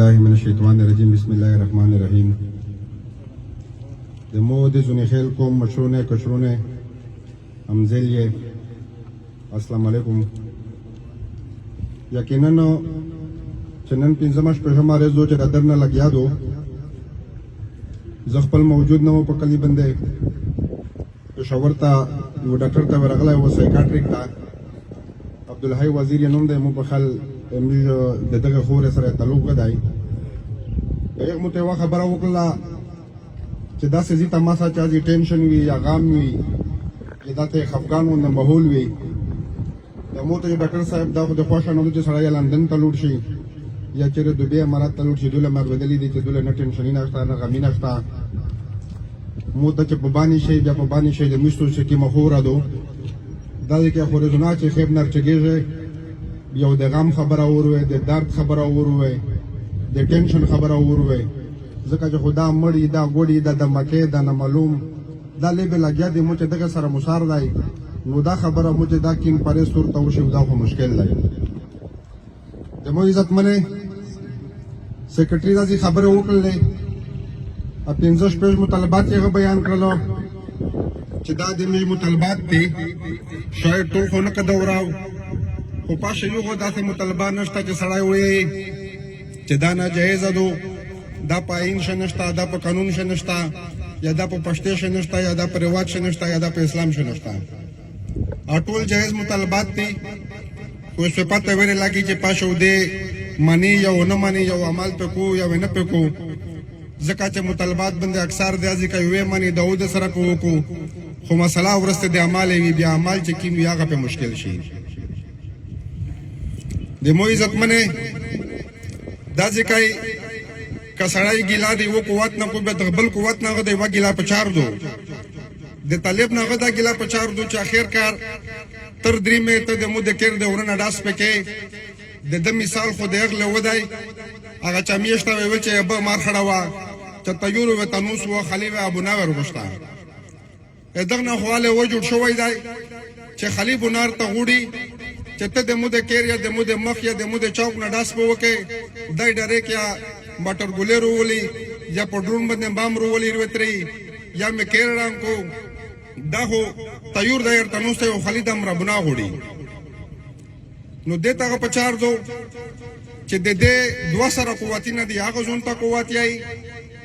بالله من الشیطان الرجیم، بسم الله الرحمن الرحیم۔ د مو د زونی خیل کوم مشرونه، کشرونه، همزل یې، السلام علیکم۔ یقینا چې نن پنځمه شپږمه ورځ چې د درنه لګیا دو، زه خپل موجود نه په کلی باندې۔ پېښور ته یو ډاکټر ته ورغلی و، سایکاټریک ته، عبدالحی وزیر یې نوم دی۔ مو په خیال موږ د دغه خورې سره تعلق دی۔ هغه مو ته یوه خبره وکړه چې داسې ځي تماسا چې ځي ټینشن وي یا غم وي یا داسې خفګان و ماحول وي۔ د مو ته ډاکټر صاحب دا خو د خوښه نه چې سړی لندن ته لوړ شي یا چېرې دوبۍ امارات ته لوړ شي، دوله مربدلې دي چې دوله نه ټینشني نشته، نه غمي نشته۔ مو ته چې په باندې شي، بیا په باندې شي د مشتو چې کې مخوره دو دا کې خو رزونه چې خیب نر چګیږي، یو د غم خبره وروي، د درد خبره وروي، د ټینشن خبره وروي، ځکه چې خدا مړی دا ګوړي دا د مکه دا نه معلوم دا لیبه لګیا دی۔ مو چې دغه سره مسار دی، نو دا خبره مو چې دا کین پرې سور ته وشي، دا خو مشکل دی۔ د مو عزت منه سیکرټري داسې خبره وکړلې، پنځه شپږ مطالبات یې بیان کړلو چې دا د می مطالبات دي۔ شاید ټول خو نه کدوراو، خو پاشه یو خو داسې مطالبه نشته چې سړی وایي چې دا ناجایز دو، دا په آئین شه نشته، دا په قانون شه نشته، یا دا په پښتې شه نشته، یا دا په رواج شه نشته، یا دا په اسلام شه نشته۔ او ټول جایز مطالبات دي، خو څه پته ورې لګي چې پاشه دې منی یا نه منی، یو عمل په کو یا نه په کو، ځکه چې مطالبات باندې اکثر د ځکه یوې منی داود سره په وکړو، خو مسله ورسته د عمل وی، بیا عمل چې کیم هغه په مشکل شي۔ د مو عزت منه دا ځکه که سړی ګیلا دی و قوت نه کو، به د بل قوت نه غو دی و ګیلا په چار دو، د طالب نه غو دا ګیلا په چار دو چې اخر کار تر درې مې ته د مو د کیر د ورنه ډاس پکې د د مثال خو د اغله ودای هغه چا میشته وی چې به مار خړه وا چې تیور و تنوس و خلی و ابو ناور غوښتا۔ دغه نه خواله و جوړ شوی دی چې خلی بنار ته غوړي چې ته د مو د کیر یا د مو د مخ یا د مو د چوک نه ډاس په وکې، دای ډایرک یا موټر ګولې رولي یا په ډرون باندې بام رولي وتري یا مې کیر ران کو۔ دا خو تیور د تنوس ته خلی دم ربنا غوړي۔ نو دې ته په چار دو چې د دې دوه سره قوتونه دي، هغه زون ته قوت یې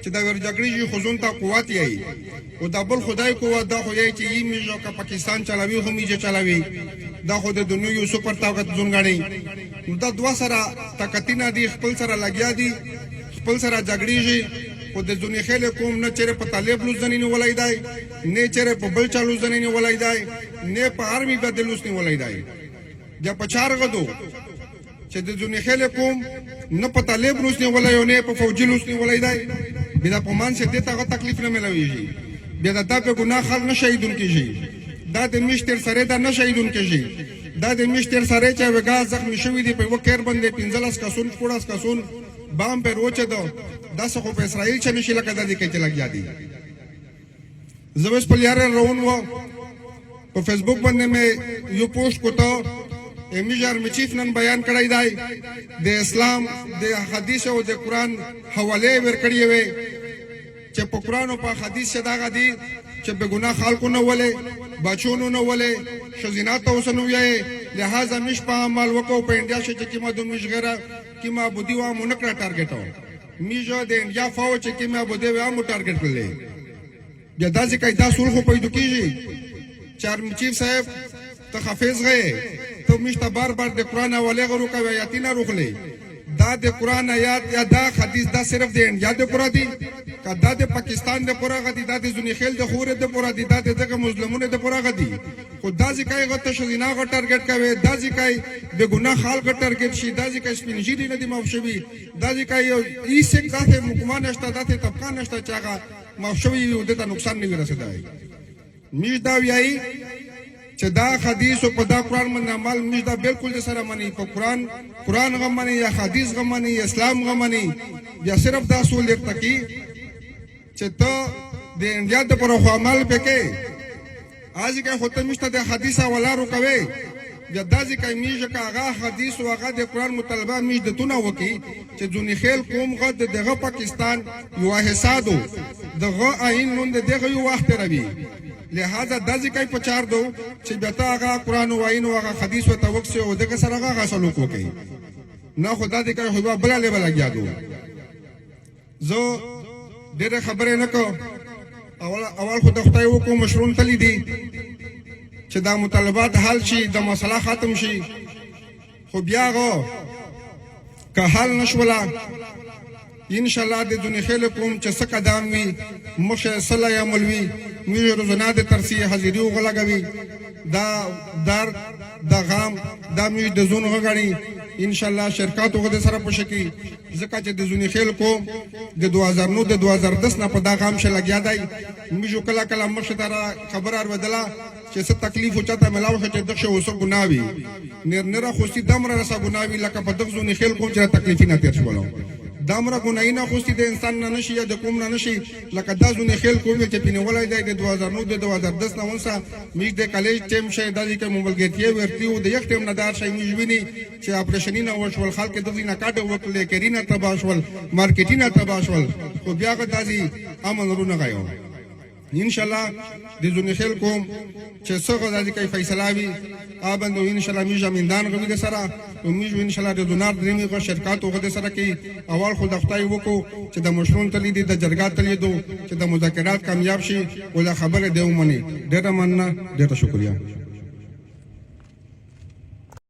چې د ور جګړې خو زون ته قوت یې او د بل خدای قوت۔ دا خو یې چې یې میږه که پاکستان چلاوي خو میږه چلاوي، دا خو د دنیا یو سپر طاقت زون غاڼي۔ نو دا دوه سره طاقتونه دي، خپل سره لګیا دي، خپل سره جګړېږي، خو د ځونی خیل کوم نه چیرې په طالب لوزنی نیولای دی، نه چیرې په بل چا لوزنی نیولای دی، نه په آرمي باندې لوز نیولای دی۔ بیا په چار غدو چې د ځونی خیل کوم نه په طالب لوس نیولای او نه په فوجي لوس نیولای دی، بیا په مان سه دې ته تکلیف نه ملويږي، بیا د دا په ګناه خلک نه شهیدون کیږي، دا د مشتر سره دا نه شهیدون کیږي۔ دا د مشتر سره چې وګا زخمی شوی دی په یو کیر باندې 15 کسون، 16 کسون بام پر وچه دو، دا څه خو په اسرائیل چې نشي لکه د دې کې چې لګیا دي۔ زه اوس په لیاره روان و، په فیسبوک باندې مې یو پوسټ کوته۔ میجر آرمي چیف نن بیان کړی دی، د اسلام د حدیث او د قرآن حواله ورکړی وي چې په قرآن او په حدیث چې دغه دي چې بې ګناه خلکو نه ولې، بچونو نه ولې، ښځینه ته اوس نه ویې۔ لہذا مش په عمل وکاو په انډیا شي چې کیما د مش غیره کیما بودی و مو نکړه ټارګټ میجو د انډیا فوج چې کیما بودی و مو ټارګټ کړلې۔ بیا داسې کوي دا سول خو پیدا کیږي چې آرمي چیف صاحب ته حافظ غې، ته مشته بار بار د قرآن حواله غرو کوي، آیاتونه روخلې۔ دا د قرآن آیات یا دا حدیث دا صرف د انډیا د پورا دي که دا د پاکستان د پورا غدي، دا د ځونی خیل د خورې د پورا دي، دا د دغه مظلومونو د پورا غدي؟ خو دا ځکه یې غته ښځینه غ ټارګټ کوي، دا ځکه یې بې ګناه خلک ټارګټ شي، دا ځکه سپین ږیري نه دي معاف شوي، دا ځکه یو هیڅ داسې محکمه نشته، داسې طبقه نشته چې هغه معاف شوي وي او ده ته نقصان نه وي رسېدلی۔ میش دا ویایي چې دا حدیث او په دا قرآن باندې عمل میش دا بالکل د سره مني، په قرآن غم مني یا حدیث غم مني یا اسلام غم مني۔ بیا صرف دا سول درته کی چې ته د انډیا د پر خو عمل پکې آج کې خو ته مشته د حدیث حواله روکوي۔ بیا داسې کوي میږ که هغه حدیث او هغه د قرآن مطالبه میږ د تونه وکي چې ځونی خیل قوم غ د دغه پاکستان یو حصہ دو، دغه آئین نون د دغه یو وخت روي. لہذا داسې کوي په چار دو چې بیا ته هغه قرآن او آئین او هغه حدیث ورته وکسي او دغه سره هغه سلوک وکړي. نه خو داسې کوي خو بله لیبه لګیا دو. زه ډېره خبرې نه کوم. اول اول خو د خدای وکړو مشرون تللی دي چې دا مطالبات حل شي، د مسله ختم شي. خو بیا غو که حل نشوله، ان شاء الله د دنیا خیل کوم چې څه قدم وي، مخه صلی عمل وي، موږ روزانه د ترسي حاضری وغلګوي. دا درد دا غم دا موږ د زون غغړي ان شاء الله شرکت وغه سره پښکی، ځکه چې د زونی خیل کو د 2009 د 2010 نه په دا غم شه لګیا دی. موږ کله کله مخ ته خبر اورېدله چې څه تکلیف او چاته ملاو شي چې دغه اوسه ګناوي نر نر خوستي دمره رسا ګناوي، لکه په دغه زونی خیل کوم چې تکلیفي نه تیر شول. دامره ګناهی نه خوستي د انسان نه نشي یا د کوم نه نشي، لکه دا زونی خیل کوم چې پینولای دی د 2009 د 2010 نه ونسه. موږ د کالج ټیم شي د دې کوم ملګرتیا ورتي او د یخ ټیم نه دار شي. موږ ویني چې اپریشنونه وشول، خلک دغه نه کاټه وکړل، کرینه تبا شول، مارکیټینه تبا شول، خو بیا غ داسې امن رونه غيو. ان شاء الله د زونی خیل کوم چې څه غزا کوي فیصله وي ابند ان شاء الله موږ امیندان غوي د سره او موږ ان شاء الله د دونار درېمې غو شرکت وغه د سره کوي. اول خو د خدای وکړو چې د مشرون تللی دي، د جرګه تللی دو چې د مذاکرات کامیاب شي او دا خبره دی ومني. ډېره مننه، ډېره شکریه.